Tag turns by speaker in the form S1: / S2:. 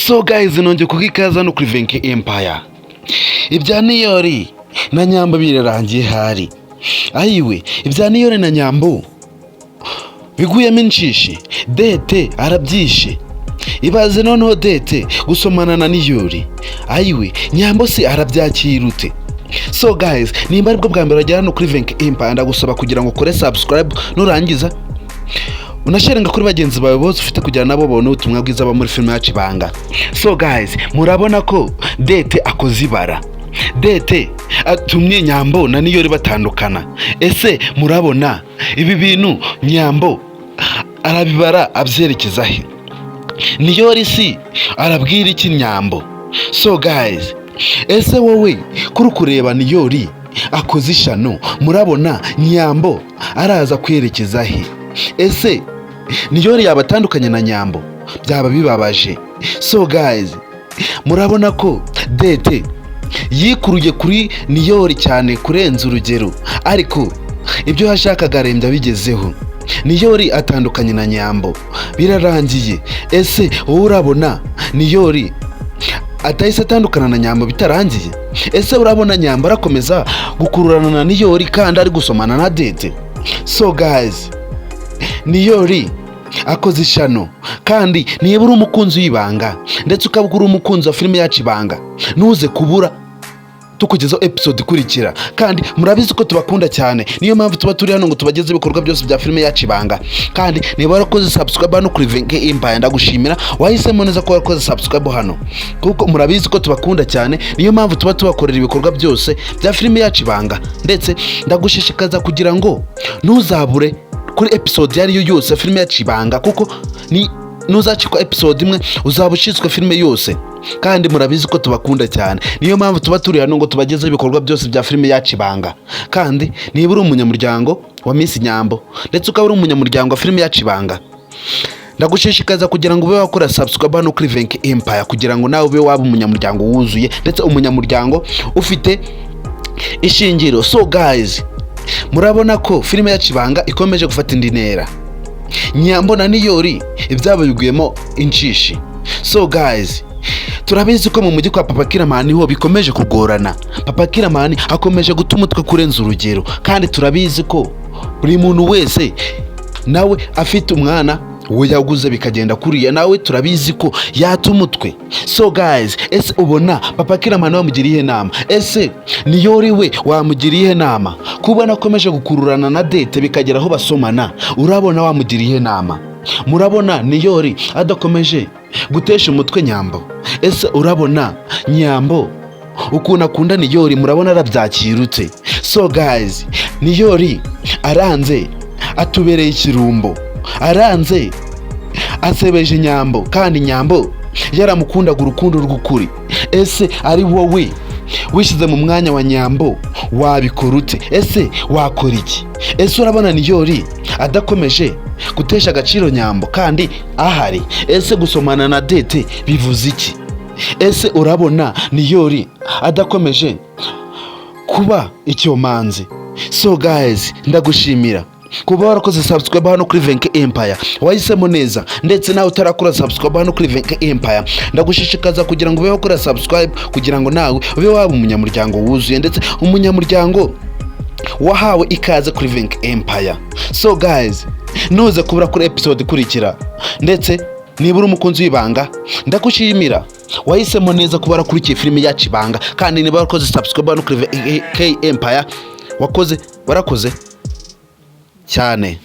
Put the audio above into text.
S1: So guys, nongeye kuguha ikaze hano kuri Venke Empire. Ibya Niyori na Nyambo birarangiye hari ayiwe. Ibya Niyori na Nyambo biguyemo inshishi. Dete arabyishe. Ibaze noneho Dete gusomana na Niyori. Ayiwe, Nyambo se arabyakira ute? So guys, nimba aribwo bwa mbere wagera hano kuri Venke Empire, ndagusaba kugira ngo ukore subscribe, nurangiza unasharinga kuri bagenzi bawe bose ufite kugira nabo babone ubutumwa bwiza muri filime yacu Ibanga. So guys, murabona ko Dete akoze ibara. Dete atumye Nyambo na Niyori batandukana. Ese murabona ibi bintu Nyambo arabibara abyerekeza he? Niyori si arabwira iki Nyambo? So guys, ese wowe kuri kureba Niyori akoze ishano, murabona Nyambo araza kwerekeza he? Ese Niyori yaba atandukanye na Nyambo? Byaba bibabaje. So guys, murabona ko Dete yikuruye kuri Niyori cyane kurenza urugero, ariko ibyo yashakaga arembye abigezeho. Niyori atandukanye na Nyambo, birarangiye. Ese wowe urabona Niyori atahise atandukana na Nyambo bitarangiye? Ese urabona Nyambo arakomeza gukururana na Niyori kandi ari gusomana na Dete? So guys, Niyori akoze ishano. Kandi niba uri umukunzi w'Ibanga, ndetse ukaba uri umukunzi wa filime yacu Ibanga, ntuze kubura tukugezaho episode ikurikira. Kandi murabizi ko tubakunda cyane, niyo mpamvu tuba turi hano ngo tubagezeho ibikorwa byose bya filime yacu Ibanga. Kandi niba warakoze subscribe hano kuri Venke Empire, ndagushimira, wahisemo neza ko warakoze subscribe hano, kuko murabizi ko tubakunda cyane, niyo mpamvu tuba tubakorera ibikorwa byose bya filime yacu Ibanga. Ndetse ndagushishikaza kugira ngo ntuzabure kuri episode iyo ari yo yose ya filime yacu Ibanga, kuko ni nuzacikwa episode imwe uzaba ucitswe filime yose. Kandi murabizi ko tubakunda cyane, niyo mpamvu tuba turi hano ngo tubagezeho ibikorwa byose bya filime yacu Ibanga. Kandi niba uri umunyamuryango wa Miss Nyambo, ndetse ukaba uri umunyamuryango wa filime yacu Ibanga, ndagushishikaza kugira ngo ube wakora subscribe hano kuri Venke Empire, kugira ngo nawe ube waba umunyamuryango wuzuye, ndetse umunyamuryango ufite ishingiro. So guys, murabona ko filime yacu Ibanga ikomeje gufata indi ntera. Nyambo na Niyori ibyabo biguyemo inshishi. So guys, turabizi ko mu mujyi kwa Papa Kiramani ho bikomeje kugorana. Papa Kiramani akomeje guta umutwe kurenza urugero, kandi turabizi ko buri muntu wese nawe afite umwana we yaguze bikagenda kuriya, nawe turabizi ko yata umutwe. So guys, ese ubona Papa Kiramani wamugira iyihe nama? Ese Niyori we wamugira iyihe nama? Kubona akomeje gukururana na Dete bikagera aho basomana, urabona wamugira iyihe nama? Murabona Niyori adakomeje gutesha umutwe Nyambo? Ese urabona Nyambo ukuntu akunda Niyori, murabona arabyakirutse? So guys, Niyori aranze atubereye ikirumbo, aranze asebeje Nyambo, kandi Nyambo yaramukundaga urukundo rw'ukuri. Ese ari wowe wishyize mu mwanya wa Nyambo, wabikora ute? Ese wakora iki? Ese urabona Niyori adakomeje gutesha agaciro Nyambo kandi ahari? Ese gusomana na Dete bivuze iki? Ese urabona Niyori adakomeje kuba icyomanzi? So guys, ndagushimira kuba warakoze subscribe hano kuri Venke Empire, wahisemo neza. Ndetse nawe utarakora subscribe hano kuri Venke Empire, ndagushishikaza kugira ngo ube wakora subscribe, kugira ngo nawe ube waba umunyamuryango wuzuye, ndetse umunyamuryango wahawe ikaze kuri Venke Empire. So guys, ntuze kubura kuri episode ikurikira. Ndetse niba uri umukunzi w'Ibanga, ndagushimira, wahisemo neza kuba warakurikiye filime yacu Ibanga. Kandi niba warakoze subscribe hano kuri Venke Empire, wakoze, warakoze cyane.